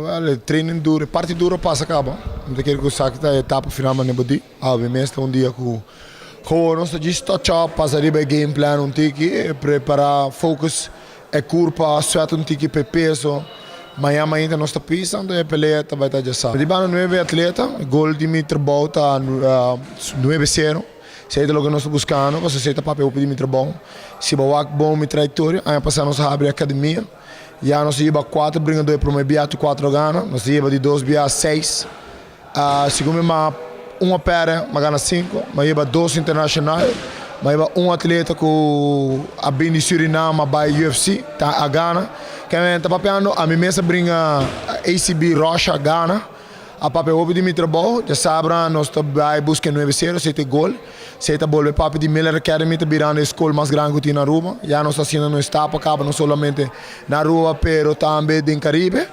Wel, e training duro, e parti duro a pasa caba. Mi ta kere cu esaki ta e etapa final manera bo di. Awe mes ta un dia cu gewoon nos ta djis touch up, pasa riba e game plan un tiki, prepara, focus e curpa, sweat un tiki pa e peso. Mañan mainta nos ta pisa, anto e pelea ta bay ta djasa. Di banda nuebe atleta, e goal di mi trabou ta nuebe sero. Esei ta loke nos ta buscando, pasobra esei ta papia hopi di mi trabou. Si bo wak bon mi trayectoria, aña pasa nos a habri academia. Ya nos a hiba kuater bringadó e promé bia tur kuater a gana. Nos a hiba di dos bia seis. Segun mi ma un a pèrdè, mi a gana sinku. Mi a hiba dos internashonal. Mi a hiba un atleta ku a bin di Surinam a bai UFC, ta a gana. Kèmen ta papiando ami mes a bringa ACB Russia a gana. A papia hopi di mi trabou. Djasabra nos ta bai buska e nuebe sero, esei ta e gol. Esei ta bolbe papia di Miller Academy ta birando e skol mas grandi ku tin na Aruba. Ya nos ta haciendo nos etapa kaba no solamente na Aruba pero tambe den Caribe.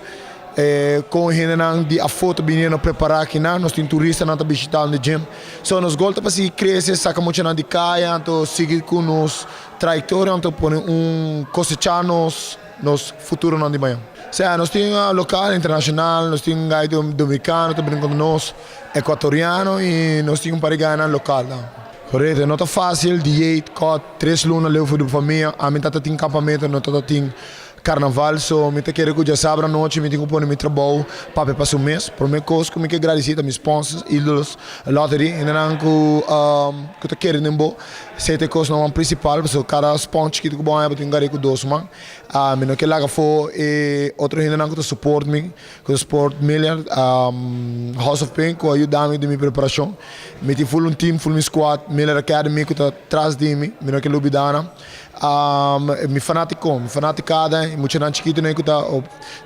E kon hendenan di afó ta biniendo prepara akinan. Nos tin turistanan ta bishitando e gym. So nos gol ta pa sigui krese, saka muchanan di kaya anto sigui ku nos trayectoria anto pone un kosecha nos. Nos futuronan di mañan. Sea, nos tin local, internacional, nos tin gai dominicano ta bini kontra nos, ecuatoriano y nos tin un par di gainan local tambe. Correcto, no ta facil, dieet, cut, tres luna leu for di bo famia, ami ta ta tin campamento, no ta ta tin carnaval, so mi ta kere cu djasabra anochi mi tin cu pone mi trabou papia pa su mes. Prome cos cu mi ke gradici ta mi sponsors, Idols Lottery, hendenan cu cu ta kere den bo. Esei ta e kosnan prinsipal pasobra kada spòn chikitu ku bo haña bo tin gari ku dos man. Mi no ke laga afó e otro hendenan ku ta support mi, ku ta support Milliard, House of Pain ku a yuda mi den mi preparashon. Mi tin full un team, full mi squad, Milliard Academy ku ta tras di mi, mi no ke lubida nan. Mi fanatiko, mi fanatikada, e muchanan chikitunan ku ta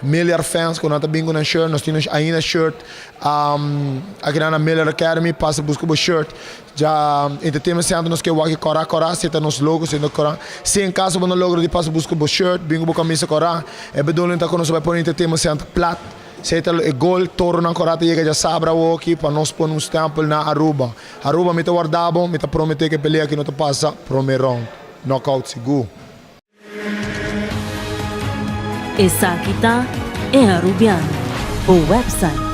Milliard fans ku nan ta bin ku nan shirt, nos tin ainda shirt akinan na Milliard Academy, pasa buska bo shirt. Dja Entertainment Center nos ke wak e kòrá kòrá, si e ta nos logo, si e ta kòrá. Si en kaso bo no logra di pasa buska bo shirt, bin ku bo kamisa kòrá. E bedoeling ta ku nos a bai pone Entertainment Center plat. Si e ta e gol, toronan kòrá ta yega djasabra awoki pa nos pone un stèmpel na Aruba. Aruba mi ta warda bo, mi ta prometé ku e pelea aki no ta pasa promé round. Knockout sigur. Esaki ta E Arubiano, bo website.